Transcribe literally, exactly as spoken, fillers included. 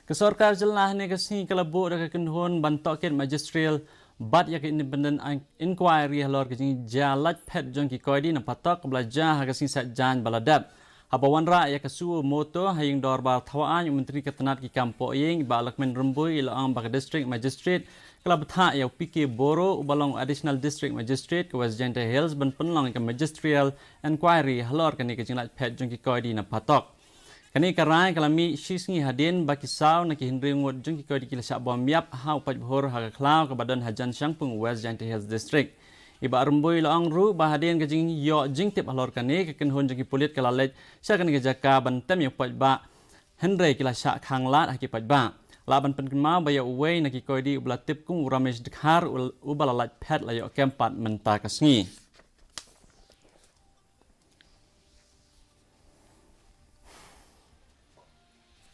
Ka sorkar jylla hynne ka sngi ka la buh da ka kynhun ban tohkit magisterial bad ïa ka independent inquiry halor ka jingjia lait phet jong ki koidi na Phatok kaba la jia ha ka sngi Saitjaiñ ba la dep. Haba wanrah ïa ka suo moto ha ïing dorbar thawaiñ, u Myntri ka tnad ki kam pohïing, i Bah Lahkmen Rymbui, i la ong ba ka District Magistrate ka la bthah ïa u P K Boro uba long Additional District Magistrate ka West Jaintia Hills ban pynlong ïa ka magisterial inquiry halor kane ka jinglait phet jong ki koidi na Phatok. Kane ka rai ka la mih shi sngi hadien ba ki saw na ki hynriew ngut jong ki koidi ki la shah bom ïap ha u paidbah ha ka khlaw kaba don hajan shangpung West Jaintia Hills District. I Bah Rymbui la ong ruh ba hadien ka jingïoh jingtip halor kane, ka kynhun jong ki pulit ka la leit sha kane ka jaka ban tem ïa u paidbah, hynrei ki la shah khanglad ha ki paidbah. Lah ban pynkynmaw ba ïa uwei na ki koidi uba la tip kum u Ramesh Dkhar, u-, uba la lait phet, la ïoh kem pat mynta ka sngi.